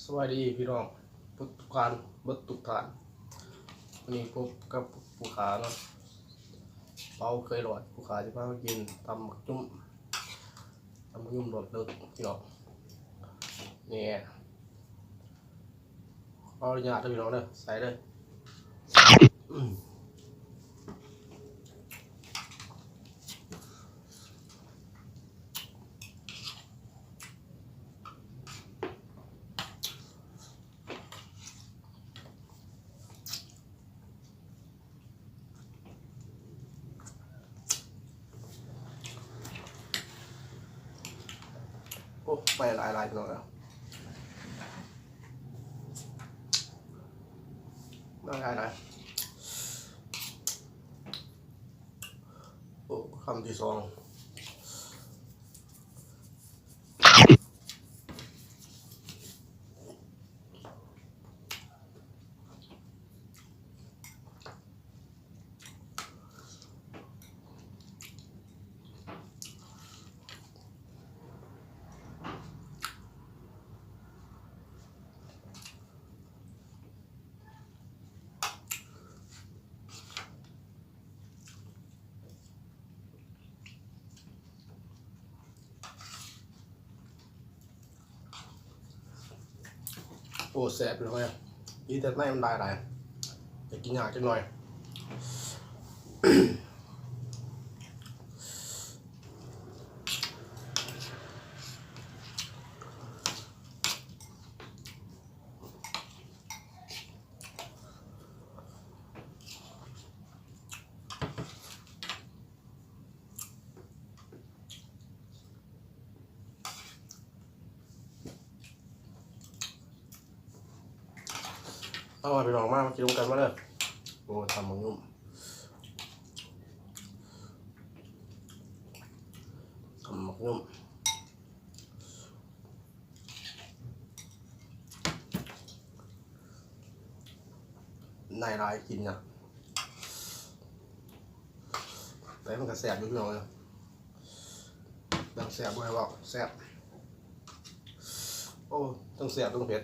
ສະບາຍດີພີ່ນ້ອງເບິດທຸກທ່ານ ເບິດທຸກທ່ານ. ມື້ນີ້ພົບກັບຜູ້ຂ້າເນາະ ເປົາເຄີຍລອດ. ຜູ້ຂ້າຈະພາມາກິນຕຳໝາກຫຍຸ້ມ ຕຳໝາກຫຍຸ້ມລວກເດິກພີ່ນ້ອງ. ນີ້ ຂໍອະນຸຍາດເດີພີ່ນ້ອງເດີ ໃສ່ເດີ. ໂອ້ ໄປຫຼາຍໆ ພີ່ນ້ອງເອີຍ ໄປຫຼາຍໆ. ໂອ້ ຄຳທີສອງ. ໂອ້ ແຊບຢູ່ເລີຍ ກິນແຕ່ໃນມັນໄດ້ຫຼາຍ ແຕ່ກິນຍາກຈັກໜ່ອຍ. ເອົາ ພີ່ນ້ອງມາ ມາກິນນຳກັນມາເດີ. ໂອ້ ຕຳບັກຫຍຸ້ມ ຕຳບັກຫຍຸ້ມ ໃນຫຼາຍກິນຍາກ ແຕ່ມັນກະແຊບຢູ່ພີ່ນ້ອງເອີຍ. ເລື່ອງແຊບບໍ່ໃຫ້ເວົ້າ ແຊບ ໂອ້ ທັງແຊບທັງເຜັດ.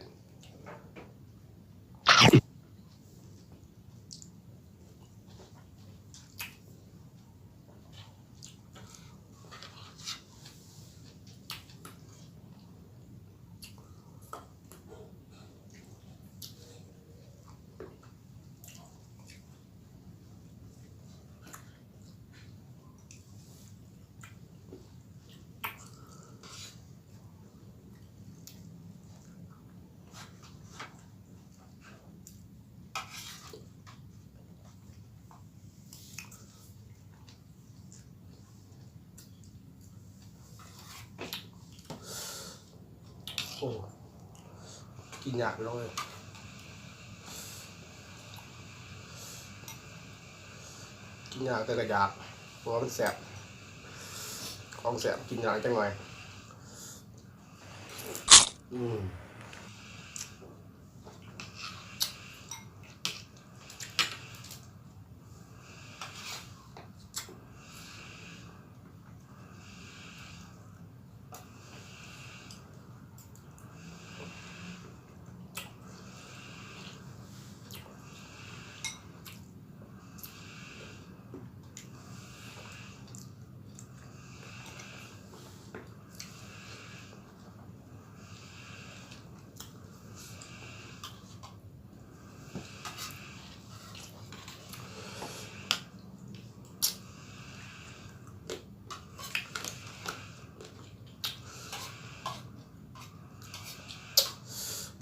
ໂອ້ ກິນຍາກພີ່ນ້ອງເອີຍ ກິນຍາກແຕ່ກະຢາກ ເພາະວ່າມັນແຊບ ຂອງແຊບກິນຍາກຈັກໜ່ອຍ. ອືມ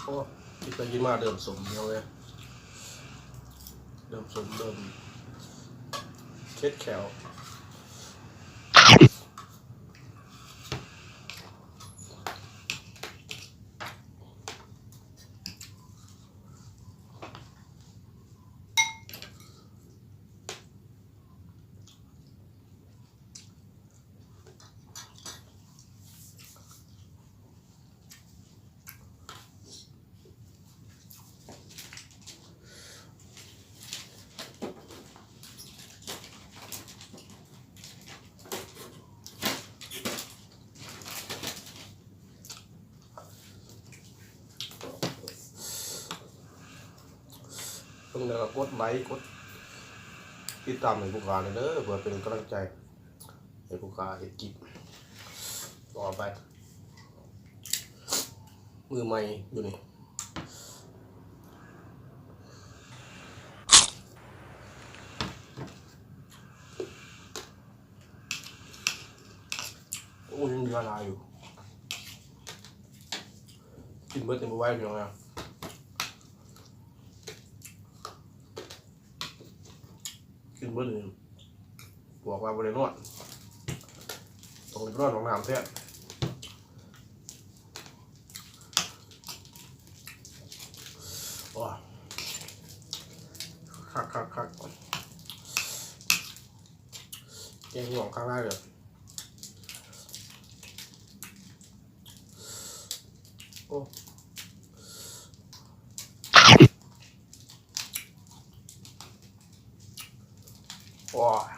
ໂອ້ ກິນໄປກິນມາເລີ່ມສົມແລ້ວເວີຍ ເລີ່ມສົມ ເລີ່ມເຄັດແຂ້ວ. ໂ ແລ້ວກໍກົດໄລ ກົດຕິດຕາມໃຫ້ຜູ້ຂ້າແດ່ເດີ ເພື່ອເປັນກຳລັງໃຈໃຫ້ຜູ້ຂ້າເຮັດຄລິບຕໍ່ໄປ. ມືໃໝ່ຢູ່ນີ້. ໂອ້ຍ ຍັງເຫຼືອຫຼາຍຢູ່ ກິນເບິດຍັງບໍ່ໄຫວ ພີ່ນ້ອງເອີຍ. ກິນເບິດນີ້ບອກວ່າບໍ່ໄດ້ນອນ ຕ້ອງໄດ້ນອນຫ້ອງນ້ຳແທນ. ໂອ້ຍ ຄັກໆໆ ແກງໜ້ອງຂ້າງໃນເດີ. ໂອ້ ໂອ້ຍ.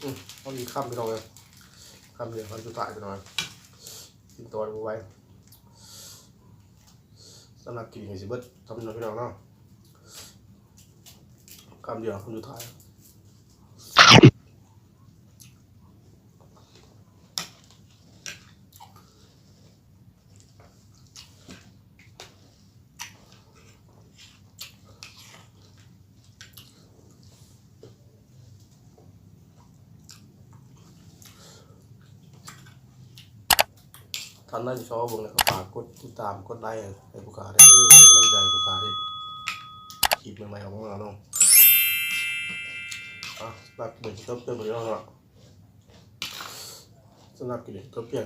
ອືມ ເອົາອີກຄຳ ພີ່ນ້ອງເອີຍ ຄຳດຽວ ຄຳສຸດທ້າຍ ພີ່ນ້ອງ ກິນຕໍ່ບໍ່ໄຫວ. ສຳລັບຄລິບນີ້ກໍຊິເບິດສ່ຳນີ້ເນາະ ພີ່ນ້ອງເນາະ ຄຳດຽວ ຄຳສຸດທ້າຍ. ທ່ານໃດທີ່ຊອບເບິ່ງແລ້ວກໍຝາກກົດຕິດຕາມ ກົດໄລໃຫ້ຜູ້ຂ້າແດ່ເດີ ເພື່ອເປັນກຳລັງໃຈໃຫ້ຜູ້ຂ້າເຮັດຄລິບໃໝ່ໆອອກມາເນາະ. ອ່ະ ສຳລັບຄລິບນີ້ກໍຈົບພຽງເທົ່ານີ້ເນາະ ສຳລັບຄລິບນີ້ກໍຈົບພຽງ